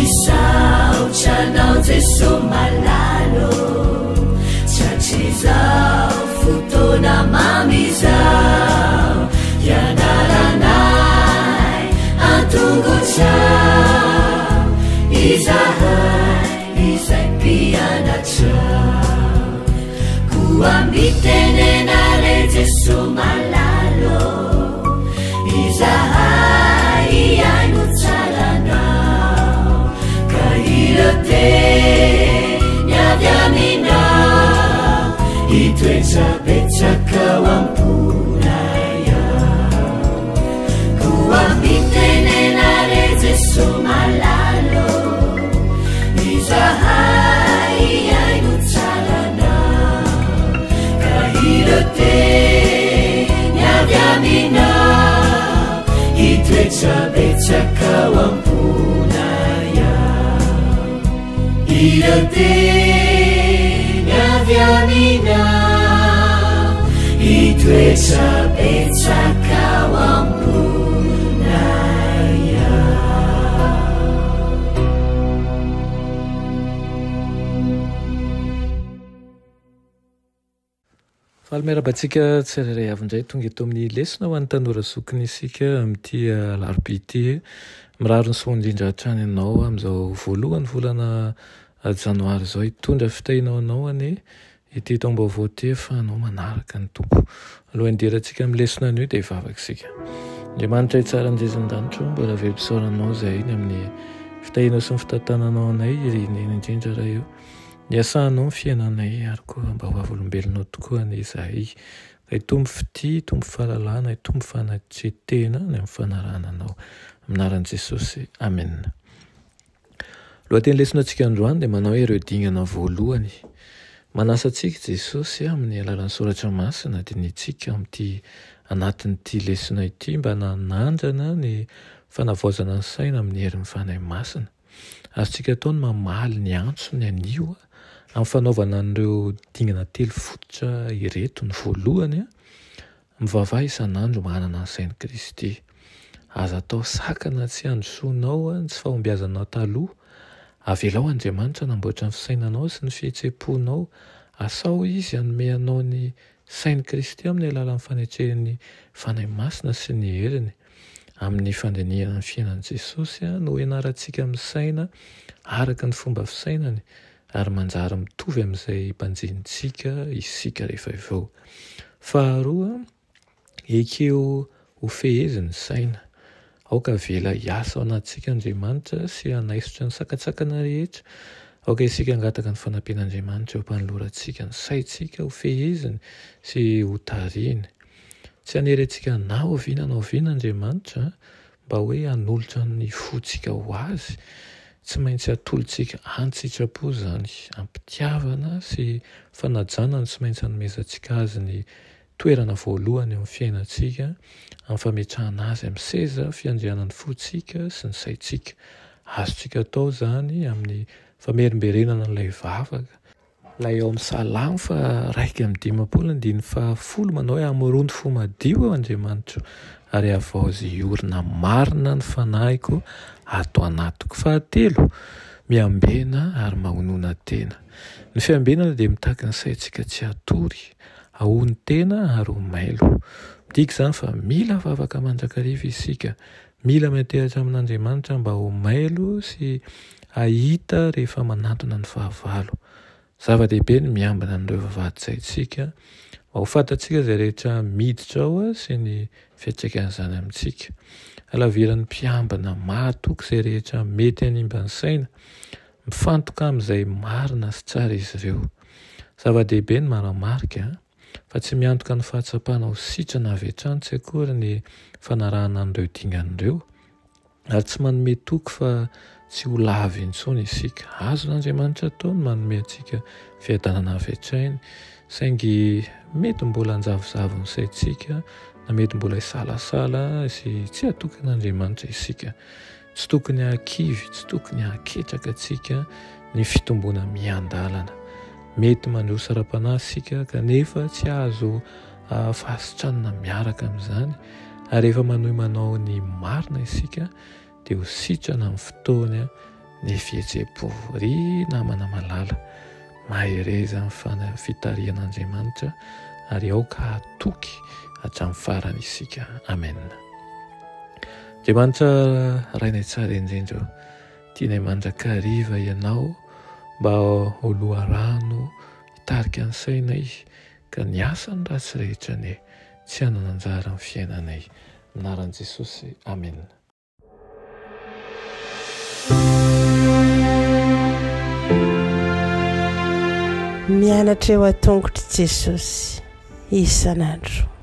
Misaotra anao Jeso malala ô, Tratrizao fotoana mamy izao, Hianaranay an-tongotrao, Izahay izay mpianatrao. Koa mitenena re Jeso malala ô, Izahay hihaino tsara anao, Ka ireo teny avy aminao, Hitoetra betsaka ao am-ponay ao. Koa mitenena re Jeso malala ô, Izahay hihaino tsara anao, Ka ireo teny avy aminao, Hitoetra betsaka ao am-ponay ao. Ireo teny avy aminao, Hitoetra betsaka ao am-ponay ao. Faly miarahaba antsika tsirairay avy indray tonga eto amin'ny lesona ho an'ny tanora zokiny isika amin'ity alarobia ity. Mirary ny soa indrindra hatrany anao amin'izao voalohan'ny volana janoary izao. Hitondra fitahiana ho anao anie ity taom-baovao ity ahafahanao manaraka ny Tompo. Alohan'ny hidirantsika amin'ny lesona anio dia hivavaka isika. Andriamanitra tsara indrindra an-danitra ô, mbola velom-pisaorana anao izahay ny amin'ny fitahianao sy ny fitantananao anay, indrindra indrindra raha eo Niasanao ny fiainanay ary koa mba ho vavolombelonao tokoa anie izahay. Mba hitombo fitia, hitombo fahalalana, hitombo fanatretena ny amin'ny fanarahana Anao. Amin'ny anaran'i Jesosy, Amena. Lohateny lesona antsika androany dia manao hoe ireo dingana voalohany. Manasa antsika Jesosy amin'ny alalan'ny soratra masina dinihintsika amin'ity anatin'ity lesona ity mba nanandrana ny fanavaozana ny saina amin'ny herin'ny Fanahy Masina. Azontsika atao ny mamaly ny antsony anio amin'ny fanaovana an'ireo dingana telo fototra ireto. Ny voalohany, mivavaha isan'andro mba hanana ny sain'i Kristy. Aza atao sakana tsy handrosoanao ny tsy fahombiazanao taloha. Avelao Andriamanitra hanamboatra ny fisainanao sy ny fihetseham-ponao. Asao Izy hanome anao ny sain'i Kristy amin'ny alalan'ny fanetrehan'ny Fanahy Masina sy ny heriny. Amin'ny fandinihana ny fiainan'i Jesosy no ianarantsika misaina araka ny fomba fisainany ary manjary mitovy amin'izay banjinintsika isika rehefa avy eo. Faharoa, ekeo ho feheziny ny saina. Aoka avela hiasa ao anatintsika Andriamanitra sy hanaisotra ny sakantsakana rehetra. Aoka isika hangataka ny fanampian'Andriamanitra eo am-panolorantsika ny saintsika ho feheziny sy hotarihiny. Tsy hanery antsika na oviana na oviana Andriamanitra mba hoe hanolotra ny fontsika ho Azy. Tsy maintsy atolotsika an-tsitrapo izany. Am-pitiavana sy fanajana no tsy maintsy hanomezantsika Azy ny toerana voalohany eo amin'ny fiainantsika, amin'ny fametrahana Azy amin'ny seza fiandrianan'ny fontsika sy ny saintsika. Azontsika atao izany amin'ny famerimberenana an'ilay vavaka. Ilay ao amin'ny Salamo faha 51 andininy faha folo manao hoe Amorony fo madio aho Andriamanitro ary havaozy hiorina marina ny fanahiko ato anatiko. Fahatelo, miambena ary mahonona tena. Ny fiambenana dia mitaky ny saintsika tsy hatory, hahonon-tena ary ho mailo. Midika izany fa mila vavaka mandrakariva isika, mila miantehatra amin'Andriamanitra mba ho mailo sy hahita rehefa manantona ny fahavalo. Zava-dehibe ny miambina an'ireo vavahadin-tsaintsika mba ho fantatsika izay rehetra miditra ao sy ny fiantraikan'izany amintsika. Halaviran'ny mpiambina mahatoky izay rehetra mety hanimba ny saina. Mifantoka amin'izay marina sy tsara izy ireo. Zava-dehibe ny manamarika fa tsy miantoka ny fahatsapana ho sitrana avy hatrany tsy akory ny fanarahana an'ireo dingana ireo, ary tsy manome toky fa tsy ho lavo intsony isika. Azon'Andriamanitra atao ny manome antsika fiadanana avy hatrany, saingy mety mbola hanjavozavo ny saintsika, na mety mbola hisalasala sy tsy hatoky an'Andriamanitra isika. Tsy tokony hahakivy, tsy tokony hahaketraka antsika ny fitomboana miandalana. Mety mandroso ara-panahy isika kanefa tsy azo fahasitranana miaraka amin'izany, ary rehefa manohy manao ny marina isika dia ho sitrana amin'ny fotoany ny fihetseham-po. Ry namana malala, mahereza amin'ny fitarihan'Andriamanitra ary aoka hatoky hatramin'ny farany isika. Amen. Andriamanitra Rainay tsara indrindra ô, tianay mandrakariva Ianao mba ho loharano hitarika ny sainay ka ny asan'ny ratsy rehetra anie tsy hanana anjara amin'ny fiainanay. Amin'ny anaran'i Jesosy. Amena. Mianatra eo an-tongotr'i Jesosy isan'andro.